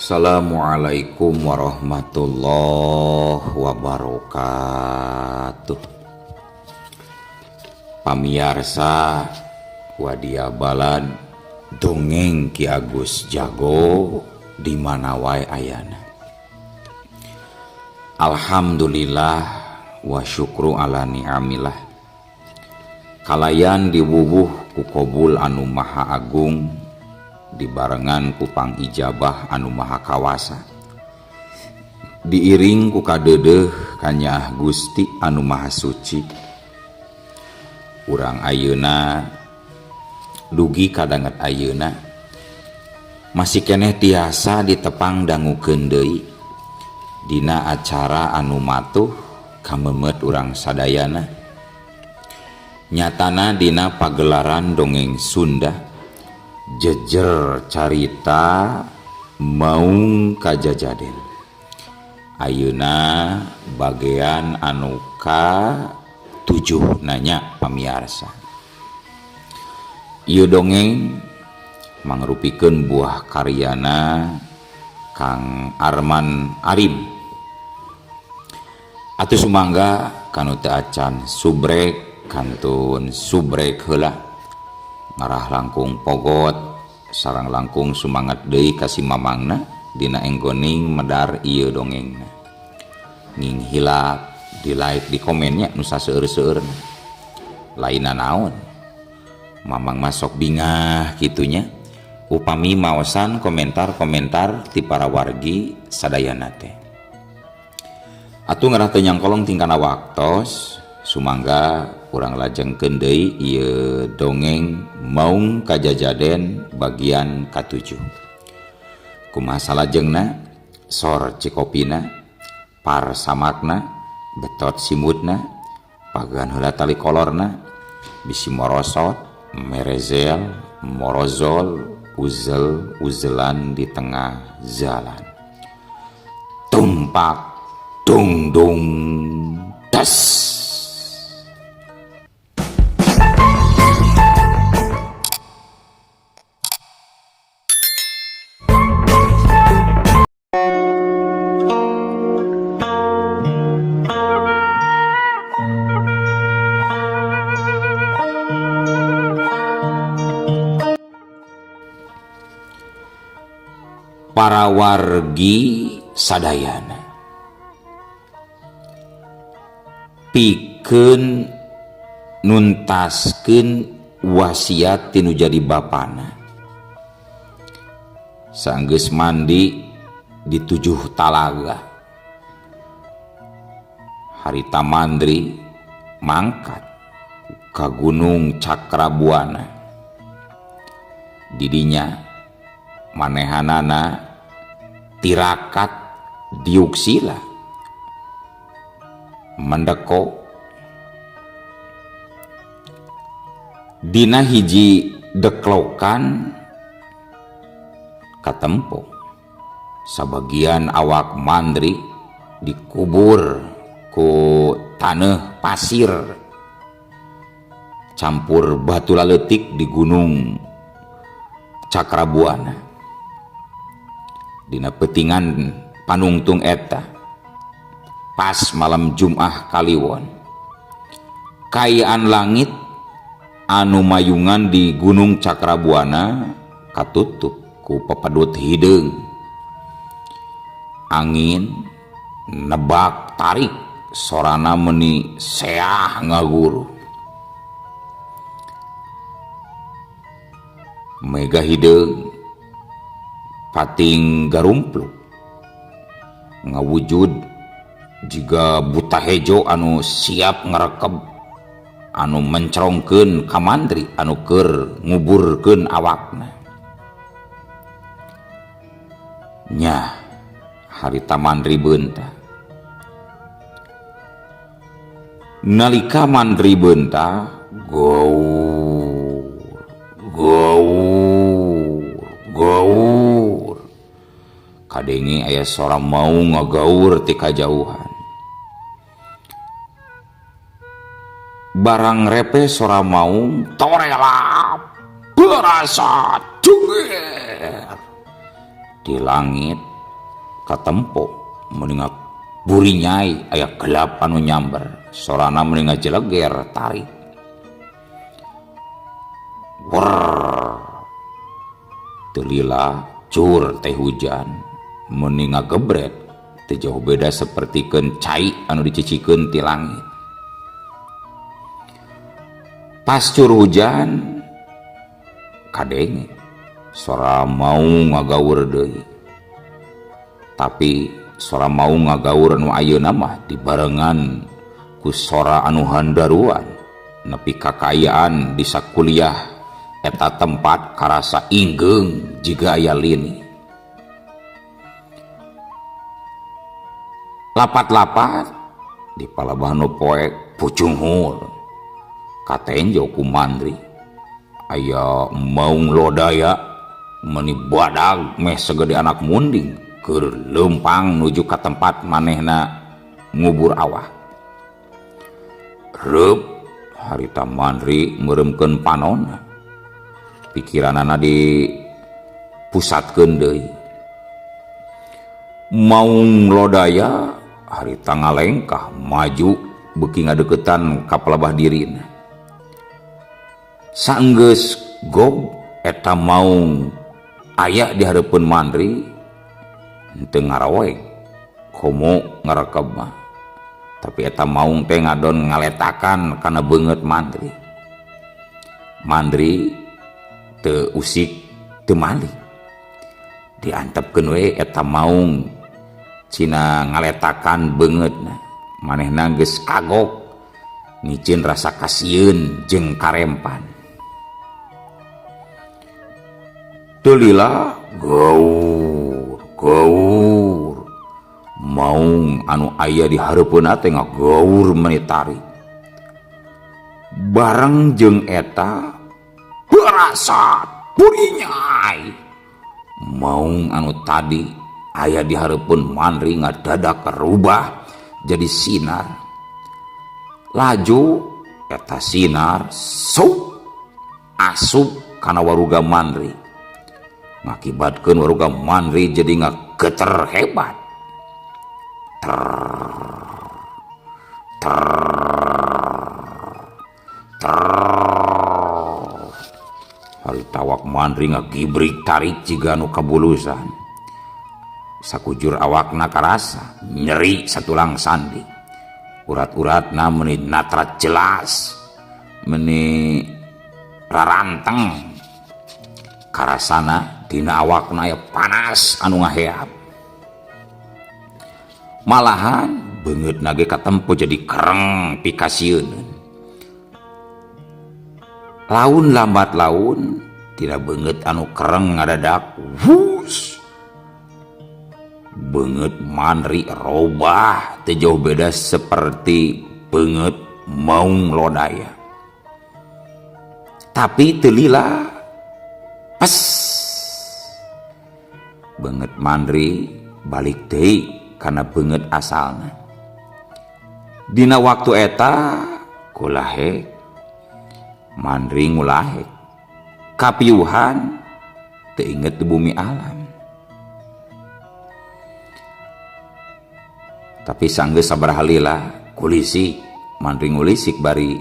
Assalamualaikum warahmatullahi wabarakatuh. Pamiarsa Wadia Balad Dongeng Ki Agus Jago di mana wae ayana. Alhamdulillah wa syukru ala ni'amillah. Kalayan diwuwuh ku kobul anu maha agung dibarengan ku pangijabah anu maha kawasa. Diiring ku kadeudeuh kanyaah Gusti anu maha suci. Urang ayeuna dugi kadanget ayeuna masih keneh tiasa ditepang dangukeun deui dina acara anu matuh kamemet urang sadayana. Nyatana dina pagelaran dongeng Sunda jejer carita Maung Kajajaden. Ayeuna bagean anu ka-7 nanya pamiarsa. Ieu dongeng mangrupikeun buah karyana Kang Arman Arim. Atuh sumangga kanu teu acan subrek kantun subrek heula ngarah langkung pogot sarang langkung sumangat deui ka si mamangna dina enggoning medar ieu dongengna. Nging hilap di like di komennya nu saseueur-seueurna. Lainna naon? Mamang masok bingah kitunya upami maosan komentar-komentar ti para wargi sadayana teh. Atuh ngarah teu nyangkolong tingkana waktos sumangga urang lajengkeun deui ieu dongeng Maung Kajajaden bagian ka-7. Kumaha salajengna sor cikopina par samakna betot simutna pagan heula tali kolorna bisi morosot merezel morozol uzel uzelan di tengah jalan tumpak dung dung das. Para wargi sadayana pikeun nuntaskeun wasiat tinu jadi bapana. Sanggeus mandi di 7 talaga harita mandri mangkat ka Gunung Cakrabuana. Didinya manehanana tirakat diuksila mendeko dina hiji deklokan katempo sabagian awak mandri dikubur ku taneuh pasir campur batu laletik di Gunung Cakrabuana. Dina petingan panungtung eta pas malam Jum'ah Kaliwon kayaan langit anu mayungan di Gunung Cakrabuana katutup ku pepadut hideung. Angin nebak tarik sorana meni seah ngaguru. Mega hideung pating garumpluk ngawujud jiga buta hejo anu siap ngerekeb anu mencerongkeun ka mandri anu keur nguburkeun awakna. Nyah harita mandri beunta. Nalika mandri beunta gaur gaur gaur kadenge aya sora maung ngagaur ti kajauhan. Barang repe sora maung torelap berasa duger di langit Katempo meni ngaburinyai aya gelap anu nyamber, sorana meni ngajeleger tarik. Wrrr. Teu lila cur teh hujan meni ngagebret teu jauh beda sapertikeun cai anu dicicikeun ti langit. Pas cur hujan kadenge sora maung ngagaur deui. Tapi sora maung ngagaur nu ayeuna mah dibarengan ku sora anu handaruan nepi ka kaayaan di sakuliah eta tempat karasa inggeung jiga aya lini. Lapat-lapat di palebah nu poek pucunghul katenjo ku Mandri aya maung lodaya meuni badag meh segede anak munding keur leumpang nuju ka tempat manehna ngubur awak. Reup harita Mandri meureumkeun panonna, pikiranana dipusatkeun deui. Maung lodaya harita ngalengkah maju beuki ngadeukeutan ka palebah dirina. Saenggeus gog eta maung aya di hareupeun Mandri henteu ngaroek komo ngarekeb mah. Tapi eta maung teh ngadon ngaletakan kana beungeut Mandri. Mandri teu usik teu malik. Diantepkeun we eta maung cina ngaletakan beungeutna. Manehna geus kagok ngicin rasa kasieun jeung karempan. Teu lila gaur gaur maung anu aya di hareupeunna teh ngagaur meuni tarik. Bareng jeung eta berasa burinyai maung anu tadi aya di hareupeun Mandri ngadadak rubah jadi sinar. Laju eta sinar sup asup kana waruga Mandri, ngakibatkeun waruga Mandri jadi ngageter hebat. Ter ter ter harita awak Mandri ngagibrik tarik jiga nu kabulusan. Sakujur awakna karasa nyeri satulang sandi. Urat-uratna meuni natrat jelas, meuni raranteng. Karasana dina awakna aya panas anu ngaheap. Malahan beungeutna ge katempo jadi kereng pikasieun. Laun lambat laun tina beungeut anu kereng ngadadak wus. Beungeut Mandri robah teu jauh beda seperti beungeut maung lodaya. Tapi teu lila pes beungeut Mandri balik deui kana beungeut asalna. Dina waktu eta kulahek Mandri ngulahek kapiuhan teu inget di bumi alam. Tapi sanggeus sabaraha lila kulisik Mandri ngulisik bari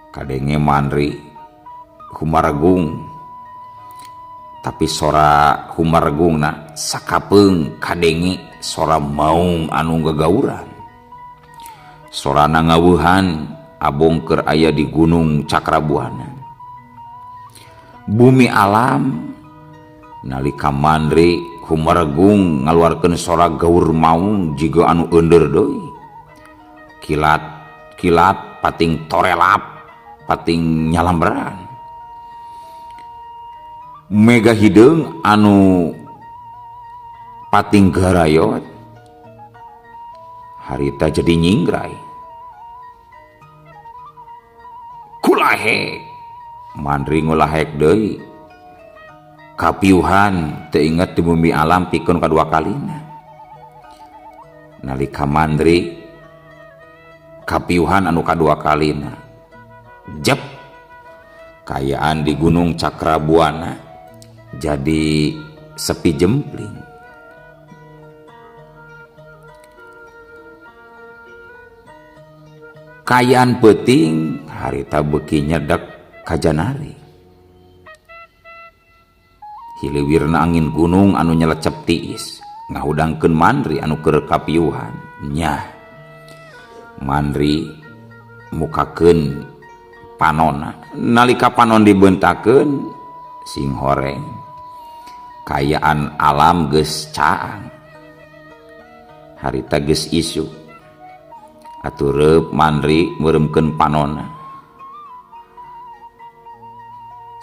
kadenge Mandri humaregung. Tapi sora humaregungna sakapeung kadenge sora maung anu gagauran. Sorana ngaweuhan abong keur aya di Gunung Cakrabuana. Bumi alam nalika Mandri humaregung ngaluarkeun sora gaur maung jiga anu eundeur deui. Kilat kilat pating torelap pating nyalamberan. Mega hideung anu pating garayot harita jadi nyingrai. Kulahek Mandri ngulahek deui. Kapiuhan teu inget di bumi alam pikeun kadua kalina. Nalika Mandri kapiuhan anu kadua kalina Jep kayaan di Gunung Cakrabuana jadi sepi jempling. Kayaan peuting harita beuki nyedek kajanari. Hilewirna angin gunung anu nyelecep tiis ngahudangkeun Mandri anu keur kapiuhan. Nyah Mandri mukakeun panona nalika panon dibentakeun sing horeng kayaan alam geus caang harita geus isuk atuh reup Mandri meureumkeun panona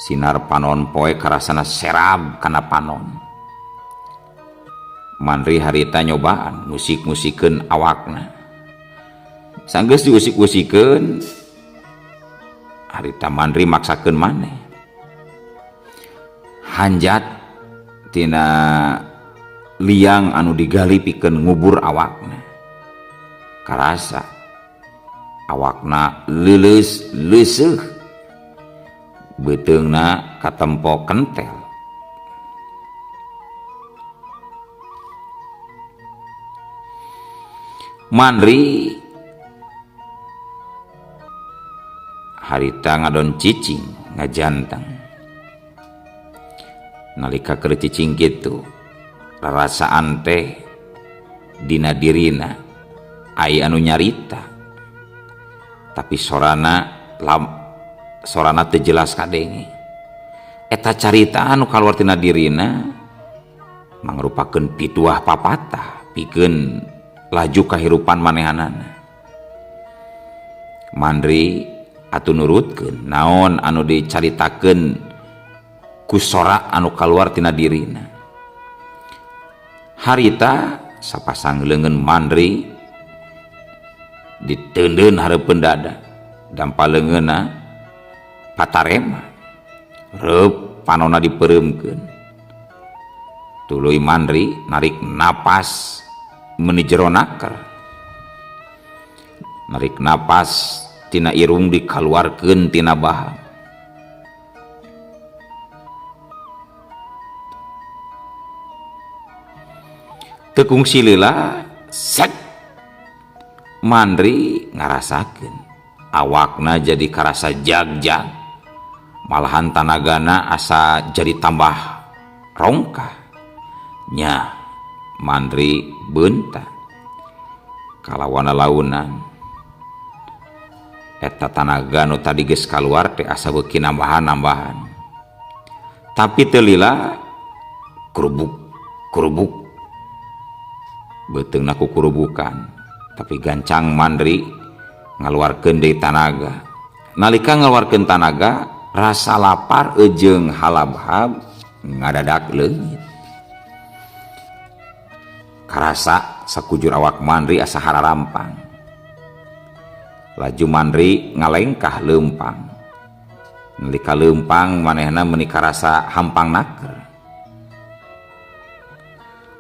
sinar panon poe karasana serab kana panon. Mandri harita nyobaan musik-musikeun awakna sanggeus diusik-usikeun harita Mandri maksakeun maneh hanjat tina liang anu digali pikeun ngubur awakna karasa awakna leuleus leuseuh beuteungna katempo kentel. Mandri harita ngadon cicing ngajantang nalika keur cicing kitu rarasaan teh dina dirina aya anu nyarita tapi sorana teu jelas kadenge eta carita anu kaluar tina dirina mangrupakeun pituah papatah pikeun laju kahirupan manehanana. Mandri atuh nurutkeun naon anu dicaritakeun ku sora anu kaluar tina dirina. Harita sapasang leungeun Mandri diteundeun hareupeun dada dampa leungeunna patarema reup panonna dipereumkeun tuluy Mandri narik napas meuni jero naker narik napas tina irung dikaluarkeun tina bahang. Teu kungsi lila sek Mandri ngarasakeun awakna jadi karasa jagjag malahan tanagana asa jadi tambah rongkah. Nya Mandri beunta kalawana launan eta tanaga nu tadi geus kaluar teh asa beuki nambahan-nambahan tapi teu lila kerubuk kerubuk beuteungna kukurubukan tapi gancang Mandri ngaluarkeun deui tanaga. Nalika ngaluarkeun tanaga rasa lapar jeung halabhab ngadadak leungit karasa sakujur awak Mandri asa hararampang. Laju Mandri ngalengkah leumpang nalika leumpang manehna meuni karasa hampang naker.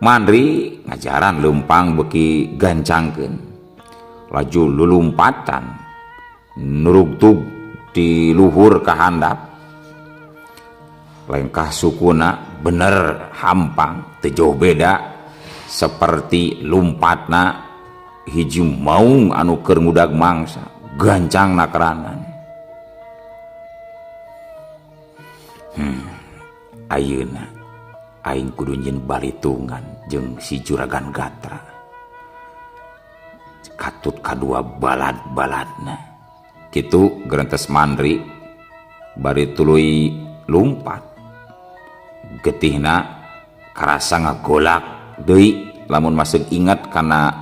Mandri ngajaran leumpang beuki gancangkeun laju lulumpatan nurugtug di luhur ka handap lengkah sukuna bener hampang teu jauh beda seperti lumpatna hiji maung anu keur ngudag mangsa gancang nakeranan. Ayeuna aing kudu nyieun balitungan jeung si Juragan Gatra katut kadua balad-baladna kitu gerentes Mandri bari tuluy lumpat getihna karasa ngagolak deui lamun masih ingat kana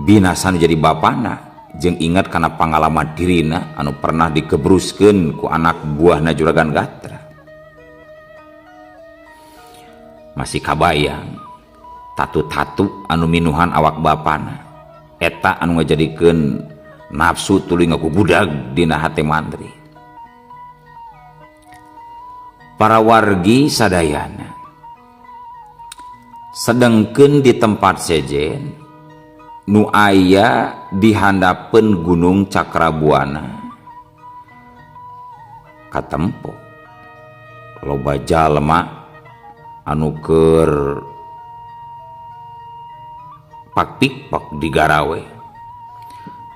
binasan jadi bapana jeung ingat kana pangalaman dirina anu pernah dikebruskeun ku anak buahna Juragan Gatra. Masih kabayang tatu-tatu anu minuhan awak bapana eta anu ngajadikeun nafsu tuluy ngagugudag dina hate Mandri. Para wargi sadayana sedengkeun di tempat sejen nu aya di handapeun Gunung Cakrabuana. Katempo loba jalma anu keur pakpikpok digarawe.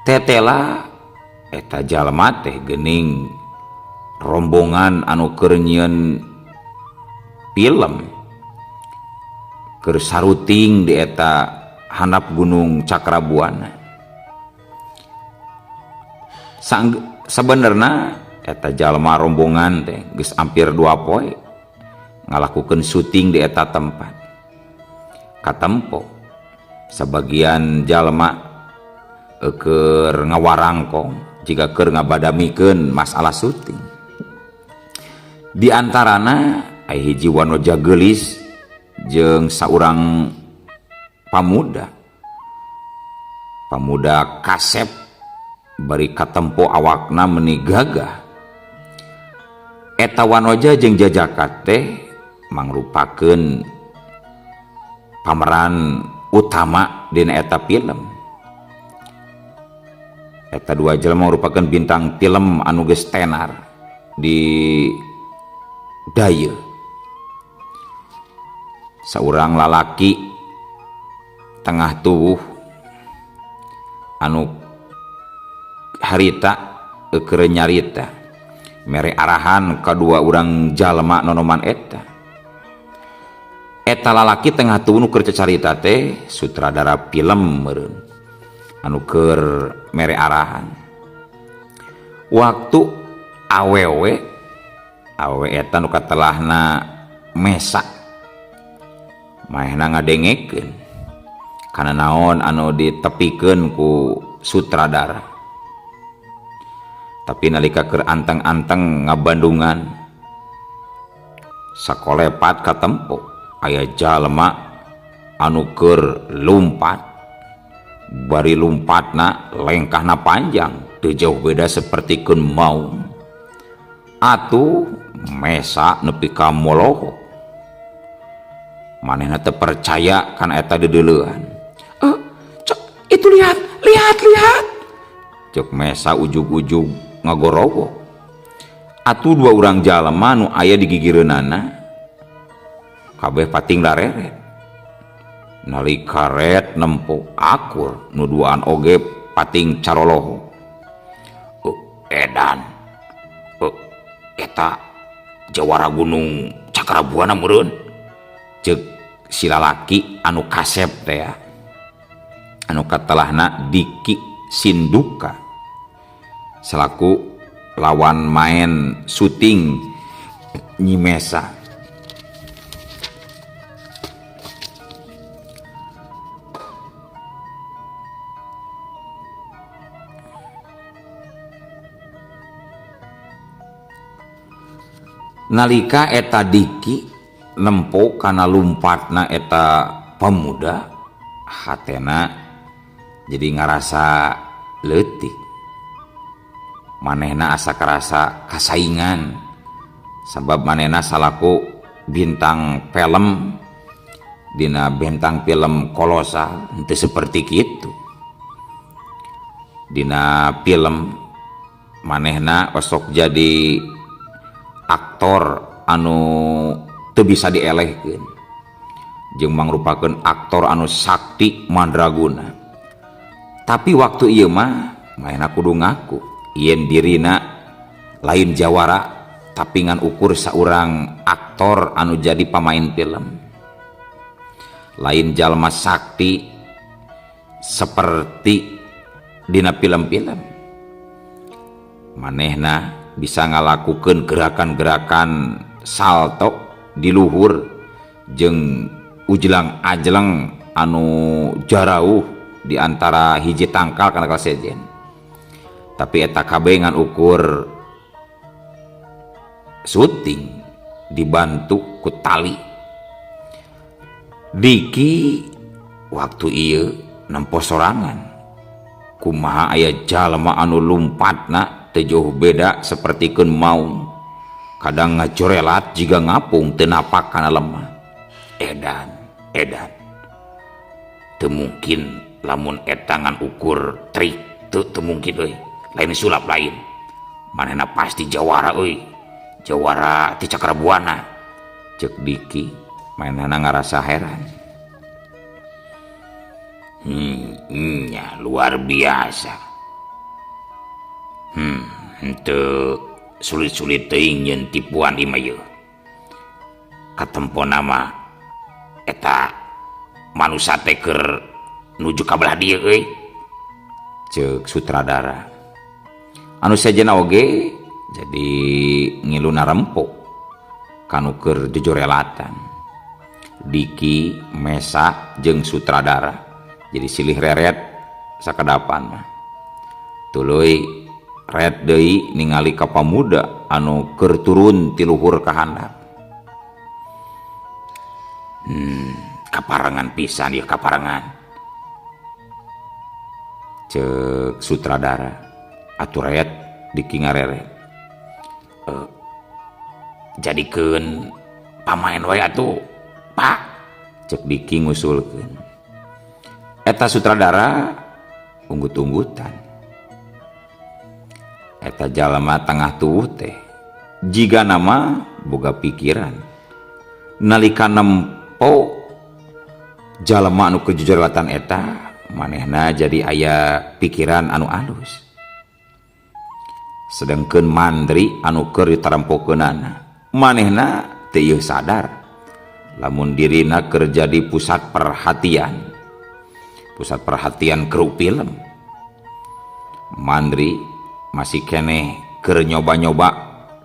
Tetela eta jalma teh geuning rombongan anu keur nyieun film keur saruting di eta handap Gunung Cakrabuana. Sebenarna eta jalma rombongan teh geus hampir 2 poe ngalakukeun syuting di eta tempat. Katempo sebagian jalma keur ngawarangkong jiga keur ngabadamikeun masalah syuting. Di antarana aya hiji wanoja geulis jeung saurang pamuda. Pamuda kasep bari katempo awakna meuni gagah. Eta wanoja jeung jajaka teh mangrupakeun pameran utama dina eta film. Eta dua jelema merupakan bintang film anu geus tenar di daya. Saurang lalaki tengah tubuh anu harita keur nyarita mere arahan kadua urang jalma nonoman eta. Eta lalaki tengah tubuh nu keur cacarita teh sutradara film meureun anu keur mere arahan. Waktu awewe awewe eta nu katelahna mesa maehna ngadengekeun kana naon anu ditepikeun ku sutradara. Tapi nalika keur anteng-anteng ngabandungan sakolepat katempo aya jalma anu keur lumpat, bari lumpatna lengkahna panjang teu jauh beda sapertikeun maung. Atuh mesa nepi ka moloho. Manehna teu percaya kana eta deudeulean. Cek, itu lihat, lihat, lihat. Cek mesa ujug-ujug ngagorowok. Atuh dua urang jalma nu aya di gigireunana kabeh pating dareret. Nalika ret nempo akur nu duaan oge pating caroloho. Edan. Eta jawara Gunung Cakrabuana meureun. Ceuk si lalaki anu kasep teh ya. Anu katelahna Diki Sinduka selaku lawan main syuting Nyi Mesa. Nalika eta Diki nempo kana lumpatna eta pemuda, hatena jadi ngarasa leutik. Manehna asa karasa kasaingan sabab manehna salaku bintang film dina bintang film kolosal henteu seperti kitu. Dina film manehna osok jadi aktor anu teu bisa dielehkeun jeung mangrupakeun aktor anu sakti mandraguna. Tapi waktu ieu mah manehna kudu ngaku yen dirina lain jawara tapi ngan ukur saurang aktor anu jadi pamain film. Lain jalma sakti seperti dina film-film. Manehna bisa ngalakukeun gerakan-gerakan salto di luhur jeung ujlang-ajleng anu jarauh di antara hiji tangkal kana kasejen. Tapi eta kabeh ngan ukur syuting dibantu ku tali. Diki waktu ieu nempo sorangan kumaha aya jalma anu lumpatna teu jauh beda sapertikeun maung, kadang ngacorelat jiga ngapung teu napak kana lemah. Edan, edan. Teu mungkin lamun eta ngan ukur trik, teu mungkin euy. Lain sulap lain. Manehna pasti jawara euy. Jawara ti Cakrabuana cek Diki mainana ngarasa heran. Nya luar biasa. Henteu sulit-sulit teuing nyeun tipuan ieu mah yeuh. Katempo nama eta manusa teh keur nuju ka belah dieu euy. Ceuk sutradara. Anu sejenna oge jadi ngilu narempo kanu keur jojorelatan. Diki, Mesa jeung sutradara jadi silih reret sakadapan mah. Tuluy ret deui ningali ka pamuda anu keur turun ti luhur ka handap. Kaparengan pisan ieu kaparengan. Ceuk sutradara atuh ret Diki ngareret. Jadikeun pamaen wae atuh, Pak. Ceuk Diki ngusulkeun. Eta sutradara unggut-unggutan. Eta jalma tengah tuwuh teh jiga nama boga pikiran. Nalika nempo jalma anu kejujurlatan eta manehna jadi aya pikiran anu alus. Sedengkeun Mandri anu keur ditarempokeunana manehna teu ieu sadar lamun dirina keur jadi pusat perhatian. Pusat perhatian kru film. Mandri masih keneh keur nyoba-nyoba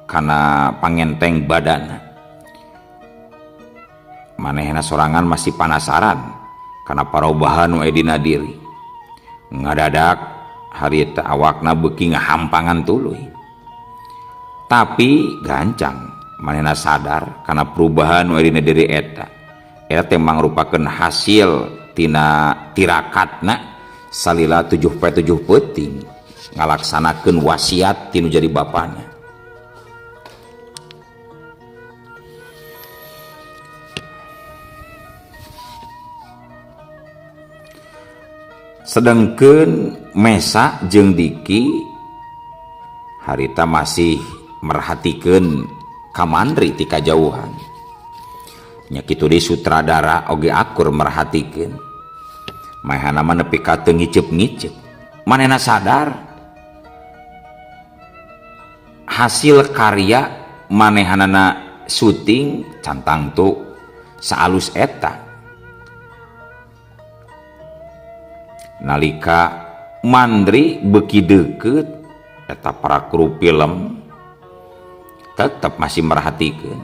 kana pangenteng badana. Manehna sorangan masih panasaran kana parobahan nu dina diri. Ngadadak harita awakna beuki ngahampangan tuluy. Tapi gancang manehna sadar kana perubahan nu dina diri eta. Eta teh mangrupakeun hasil tina tirakatna salila 7 poe 7 peuting ngalaksanakeun wasiat tinu jadi bapana. Sedengkeun Mesa jeung Diki harita masih merhatikeun ka Mandri ti kajauhan. Nya kitu deui sutradara oge akur merhatikeun. Maehana mah nepi ka teu ngiceup-ngiceup. Manehna sadar hasil karya manehanana syuting can tangtu saalus eta. Nalika Mandri beuki deukeut eta para kru film tetep masih merhatikeun.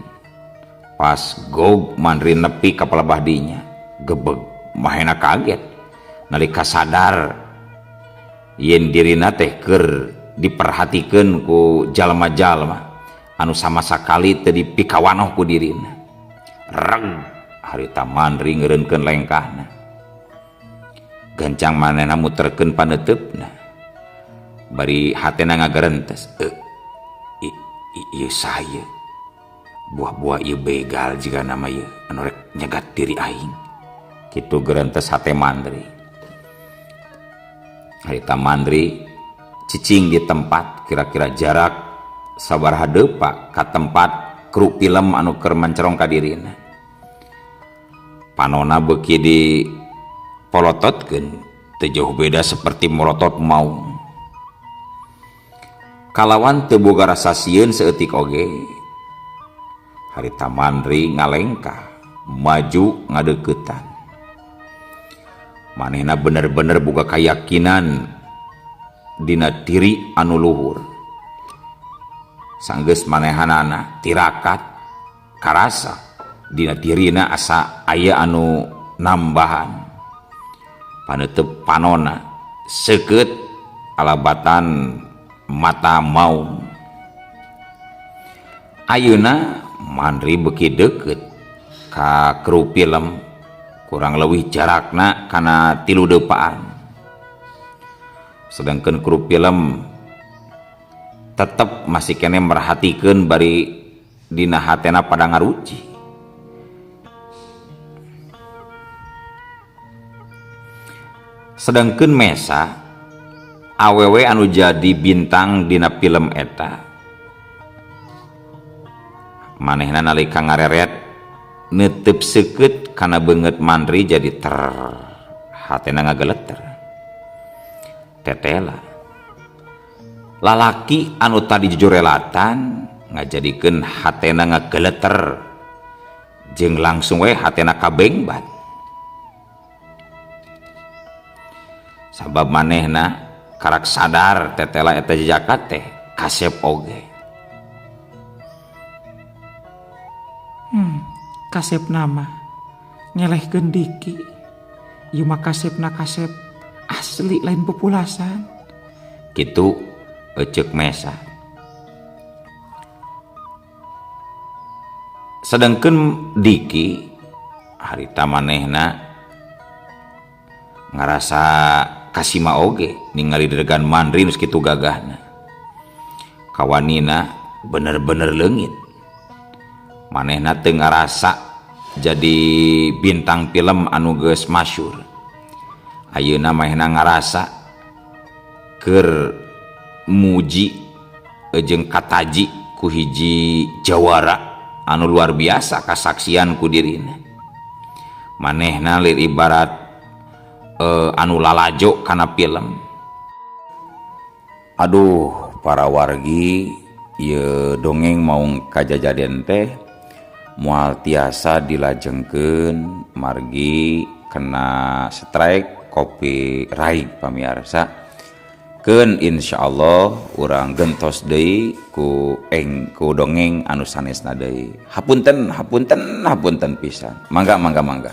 Pas gog Mandri nepi ka palebah dinya, gebeg mahena kaget nalika sadar yen dirina teh keur diperhatikeun ku jalma-jalma anu sama sakali teu dipikawanoh ku dirina. Reg harita Mandri ngeureunkeun lengkahna. Gancang manehna muterkeun paneuteup-na. Bari hatena ngagerentes, ieu saha buah-buah ieu begal jigana mah ieu anu rek nyegat diri aing. Kitu gerentes hate Mandri. Harita Mandri cicing di tempat kira-kira jarak sabaraha depa ka tempat kru film anu keur mencerong ka dirina. Panona beuki di polototkeun teu jauh beda seperti molotot maung. Kalawan teu boga rasa sieun saeutik oge. Harita Mandri ngalengkah maju ngadeuketan. Manehna bener-bener boga kayakinan dina diri anu luhur. Sanggeus manehanana tirakat karasa dina dirina asa aya anu nambahan. Paneuteub panona seukeut alabatan mata maung. Ayeuna Mandri beuki deukeut ka kru film kurang leuwih jarakna kana 3 deupaan. Sedangkeun kru film tetep masih keneh merhatikeun bari dina hatena pada ngaruci. Sedangkeun Mesa awewe anu jadi bintang dina film eta Manehna nalika ngareret neuteup seukeut kana beungeut Mandri jadi ter hatena ngageleter. Tetela. Lalaki anu tadi jujurelatan ngajadikeun hatena ngageleter jeung langsung we hatena kabengbat. Sabab manehna karak sadar tetela eta jejaka teh kasep oge. Kasep nama ngelehkeun Diki. Ieu mah kasepna kasep asli lain pupulasan. Kitu eceuk Mesa. Sedangkeun Diki harita manehna ngarasa kasima oge ningali deregan Mandri nu sakitu gagahna. Kawanina bener-bener leungit. Manehna teu ngarasa jadi bintang film anu geus masyhur. Ayeuna manehna ngarasa keur muji jeung kataji ku hiji jawara anu luar biasa kasaksian ku dirina. Manehna lir ibarat anu lalajo kana film. Aduh, para wargi ieu dongeng maung kajajaden teh moal tiasa dilajengkeun margi kena strike copyright pamiarsa. Keun insyaallah urang gentos deui ku dongeng anu sanesna deui. Hapunten hapunten hapunten pisan. Mangga mangga mangga.